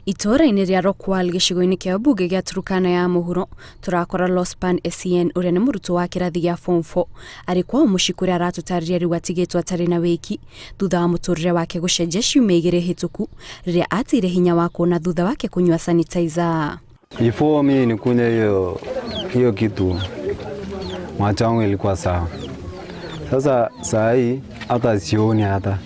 Itũũra-inĩ rĩa Rokwal gĩcigo-inĩ kĩa mbunge gĩa Turkana ya mũhuro tũrakora Lospan Essien ũrĩa nĩ mũrutwo wa kĩrathi gĩa form 4 arĩ kwao mũciĩ kũrĩa aratũtarĩria rĩu atigĩtwo atarĩ na wĩki thutha wa mũtũrĩre wake gũcenjia ciumia igĩrĩ hĩtũku rĩrĩa ateire hinya wa kuona thutha wake kũnyua sanitizer. Before mimi nikunywe hiyo hiyo kitu, macho yangu ilikuwa sawa. Sasa saa hii hata sioni hata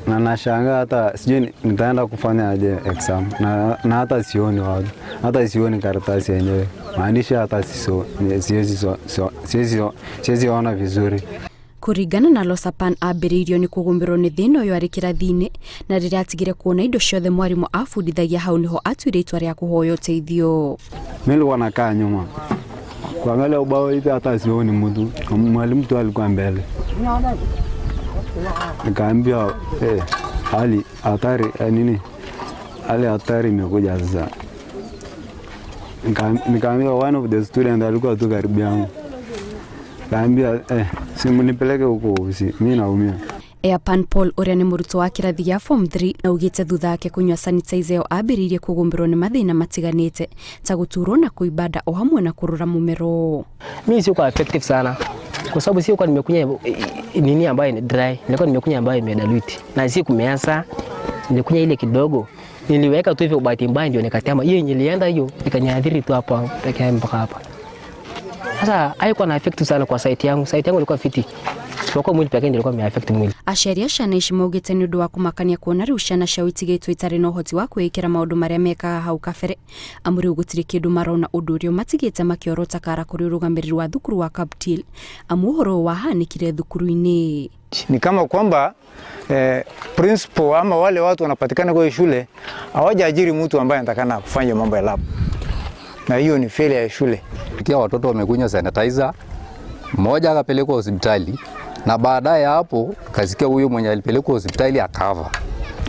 na nashangaa hata sijui nitaenda kufanya aje exam na, na hata sioni watu, hata sioni karatasi yenyewe maandishi hata siso- siwezi so- so- siwezi siwezi ona vizuri. Kũringana na Losapan ambĩrĩirio nĩ kũgũmĩrwo nĩ thĩna ũyũ arĩ kĩrathi-inĩ na rĩrĩa atigire kuona indo ciothe mwarimũ abundithagia hau nĩho atuire itua rĩa kũhoya ũteithio. Mimi nilikuwa nakaa nyuma kuangalia ubao hivi, hata sioni mtu, mwalimu tu alikuwa mbele. Nikaambia eh, hali hatari eh, nini, hali hatari imekuja sasa. Nikaambia one of the student alikuwa tu karibu yangu, nikaambia eh, simu nipeleke huko ofisi, mimi naumia. Eapan Paul ũrĩa nĩ mũrutwo wa kĩrathi gĩa form 3 na augĩte thutha wake kũnyua sanitizer ĩyo ambĩrĩirie kũgũmĩrwo nĩ mathĩna matiganĩte ta gũturwo na kũimba nda o hamwe na kũrũra mũmero. Mimi sikuwa effective sana kwa sababu sikuwa nimekunywa nini ambayo ni dry, nilikuwa nimekunywa ambayo imedilute na si kumeanza, nilikunywa ile kidogo, niliweka tu hivyo, bahati mbaya ndio nikatema hiyo yenye ilienda hiyo ikaniathiri tu hapa peke yake mpaka hapa. Sasa haikuwa na effect sana kwa sight yangu, sight yangu ilikuwa fiti, isipokuwa mwili pekee ndio ilikuwa imeaffect mwili. Aciari a ciana ici maugĩte nĩ ũndũ wa kũmakania kuona rĩu ciana ciao itigĩtwo itarĩ na ũhoti wa kwĩĩkĩra maũndũ marĩa mekaga hau kabere amu rĩu gũtirĩ kĩndũ marona ũndũ ũrĩa ũmatigĩte makĩorota kara kũrĩ ũrũgamĩrĩri wa thukuru wa Kaptil amu ũhoro ũyũ wahanĩkire thukuru-inĩ. Ni kama kwamba principal ama wale watu wanapatikana kwa shule hawajaajiri mtu ambaye anatakana kufanya mambo ya lab, na hiyo ni failure ya shule. Kia watoto wamekunywa sanitizer, mmoja akapelekwa hospitali na baadaye hapo kasikia huyo mwenye alipelekwa hospitali akafa.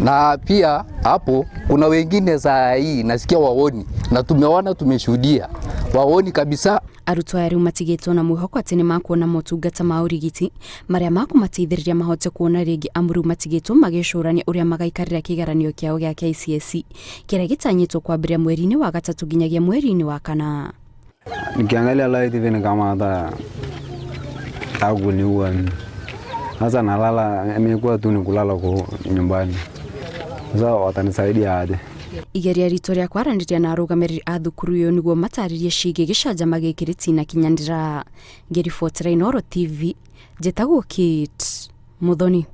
Na pia hapo kuna wengine saa hii nasikia waoni, na tumeona tumeshuhudia waoni kabisa. Arutwo aya rĩu matigĩtwo na mwĩhoko atĩ nĩ makuona motungata ma ũrigiti marĩa makũmateithĩrĩria mahote kuona rĩngĩ amu rĩu matigĩtwo magĩcũrania ũrĩa magaikarĩra kĩgeranio kĩao gĩa KCSE kĩrĩa gĩtanyĩtwo kwambĩrĩria mweri-inĩ wa gatatũ nginyagia mweri-inĩ wa kana. Nikiangalia light hivi ni kama hata hakuniua. Sasa nalala, imekuwa tu ni kulala kwa nyumbani. Sasa watanisaidia aje? Igeria ritũ rĩa kwaranĩria na arũgamĩrĩri a thukuru ĩyo nĩguo matarĩrie ciĩgiĩ gĩcanjama gĩkĩ rĩtinakinyanĩra. Ngĩribotera Inooro TV, njĩtagwo Kate Muthoni.